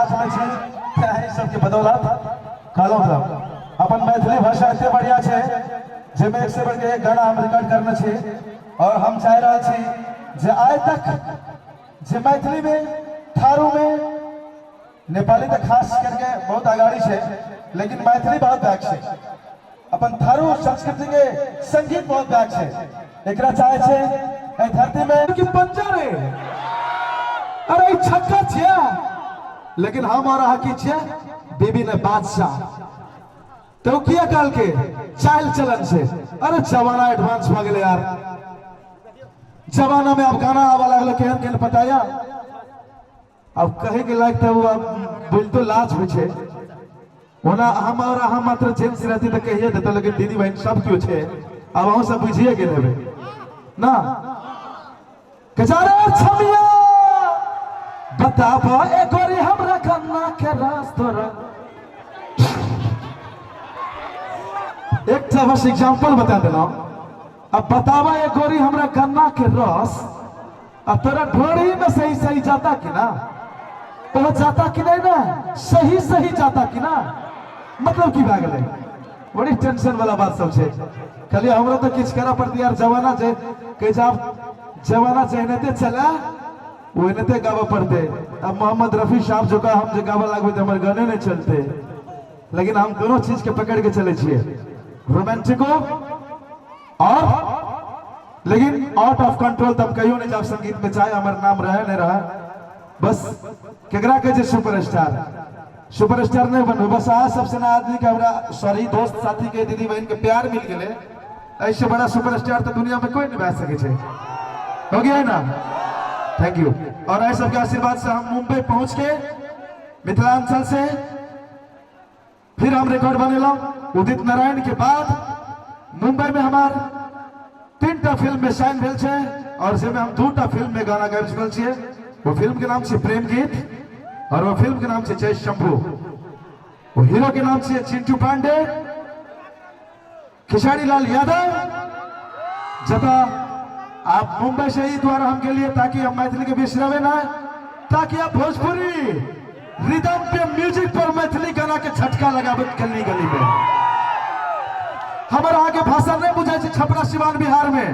साथ में छी ते अहीं सबके बदौलत। कहलहुँ तऽ अपन मैथिली भाषा एते बढ़िया छै जाहिमे एक से बढ़िके एक गाना हम रिकॉर्ड करने छी। और हम चाहि रहल छी जे आइ तक जे मैथिली में, थारू में, नेपाली तऽ खास करके बहुत अगाड़ी छै, लेकिन मैथिली बहुत बैक छै। अपन थारू संस्कृति के संगीत बहुत बैक छै। एकरा चाहे छै एहि धरती में कि पंजा रे, अरे ई छक्का छिया, लेकिन हम और अहाँ की छिया? बीबी ने बादशाह। तो किया कहल के चाल चलन से, अरे जमाना एडवांस भ गेलै यार। जमाना में अब गाना आवा लागल केहन केहन पता या अब कहे के लायक तो अब बोल तो लाज होइ छै। ओना हम और अहाँ मात्र जेंट्स रहती तो कहिए देते, लेकिन दीदी बहन सब क्यों छे, अब अहूँ सब बुझिए गेल हेबै ना। कचारे छमिया बताब एक हमरा गन्ना के रस तोरा। एकटा बस एग्जाम्पल बता देलहुँ। अब बताबा एक गोरी हमरा गन्ना के रस आ तोरा ढोरी में सही सही जाता कि ना? तो जाता कि नहीं ना? सही सही जाता कि ना? मतलब की भए गेलै? बड़ी टेंशन वाला बात सब छै। खाली हमरा तो किछु करऽ पड़तै यार, जमाना छै, कहै छै आब जमाना छै एनाहिते चले ओ एनाहिते गाबऽ पड़तै। अब मोहम्मद रफी साहब जोका हम जे गाबऽ लागबै तऽ हमर गाने नहि चलतै। लेकिन हम दोनों चीज के पकड़ के चले छियै, रोमांटिको और लेकिन आउट ऑफ कंट्रोल तब कहियो नहीं जाब संगीत में, चाहे हमर नाम रहे नहीं रहे। बस केकरा कहै छै सुपरस्टार, सुपरस्टार नहीं बनबै, बस अहाँ सबसे ना आदमी के हमरा सॉरी दोस्त साथी के दीदी बहन के प्यार मिल गेलै, ऐसे बड़ा सुपरस्टार तो दुनिया में कोई नहीं भए सकै छै। हो गया है ना? Thank you. और ऐ सबके आशीर्वाद से हम मुंबई पहुंच के मिथिलांचल से फिर हम रिकॉर्ड बनेलहुँ। उदित नारायण के बाद मुंबई में हमार 3टा फिल्म में साइन भेल छै और जाहिमे हम 2टा फिल्म में गाना गाबि चुकल छियै। वो फिल्म के नाम छै प्रेम गीत और वो फिल्म के नाम छै जय शंभू। वो हीरो के नाम छै चिंटू पांडे, खेसारी लाल यादव। जता आप मुंबई से ही द्वारा हम के लिए ताकि हम मैथिली के बिसरवे ना, ताकि आप भोजपुरी रिदम पे म्यूजिक पर मैथिली गाना के झटका लगावे गली गली में। हमर अहाँ के भाषा नहीं बुझाय छै छपरा सिवान बिहार में,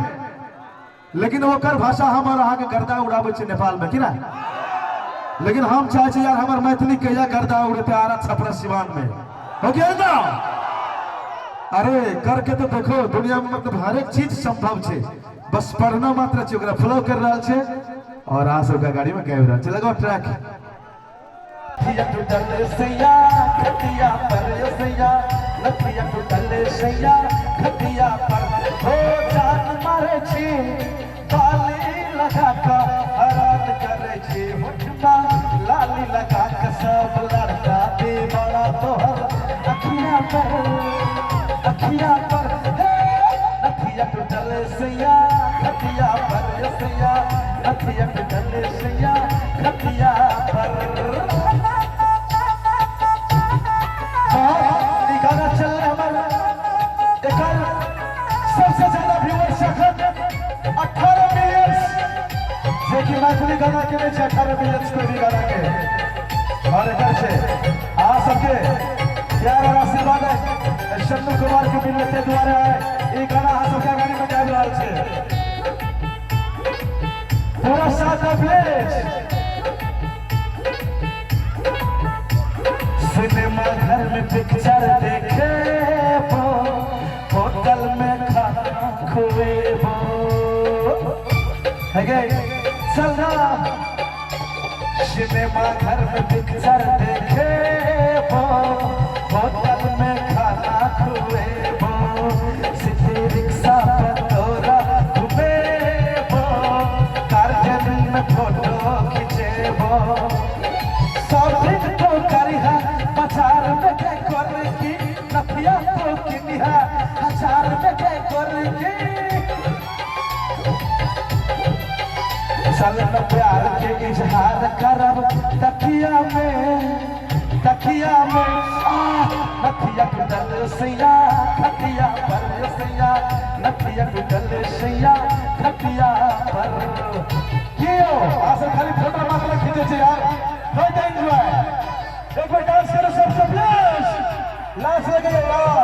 लेकिन ओकर भाषा हमर अहाँ के गर्दा उड़ाबै छै नेपाल में कि ना। लेकिन हम चाहे छी यार हमर मैथिली कहिया गर्दा उड़ेते आरा छपरा सिवान में। हो गया ना? अरे करके तो देखो, दुनिया में मतलब हर एक चीज संभव छै, बस पढ़ना मात्र छै, ओकरा फॉलो कर रहल छै और अहाँ सबके गाड़ी में गाबि रहल छै। लगाओ ट्रैक। नथिया टूटल सैया खटिया पर सैया, नथिया टूटल सैया खटिया पर, हो जान मारे छी बाली लगा के हरान करे छी होठमा लाली लगा के, सब लड़का दीवाना तोहर अखिया पर, अखिया पर। हे नथिया टूटल सैया खटिया पर सैया, नथिया टूटल सैया खटिया पर। ई गाना चल रहा हमारा, एकर सबसे ज्यादा व्यूअर्स अखन 18 मिलियन, जे कि मैथिली गाना के नहीं छै 18 मिलियन कोई भी गाना के। और एकर छै अहाँ सबके प्यार और आशीर्वाद है शंभू कुमार के मिलते द्वारा है ई गाना अहाँ सबके गाड़ी में गाबि रहल छै। पूरा साथ प्लीज। सिनेमा घर में पिक्चर देखे वो, होटल में खाना खुए वो है गए चल ना। सिनेमा घर में पिक्चर देखे वो, होटल में खाना खुए वो, सिटी रिक्शा पर तोरा घूमे वो, गार्डन में फोटो खींचे वो, शॉपिंग तो करिहा बाजार में के करकी, नथिया तो किनिहा हजार में के करकी। चल न प्यार के इजहार करब तकिया में, तकिया में। आ नथिया टूटल सैया खटिया पर सैया, नथिया टूटल सैया खटिया पर। कियो आसन खाली फोटो मात्र खींचे छे यार, होय त एंजॉय। लाश लेके जाइबा।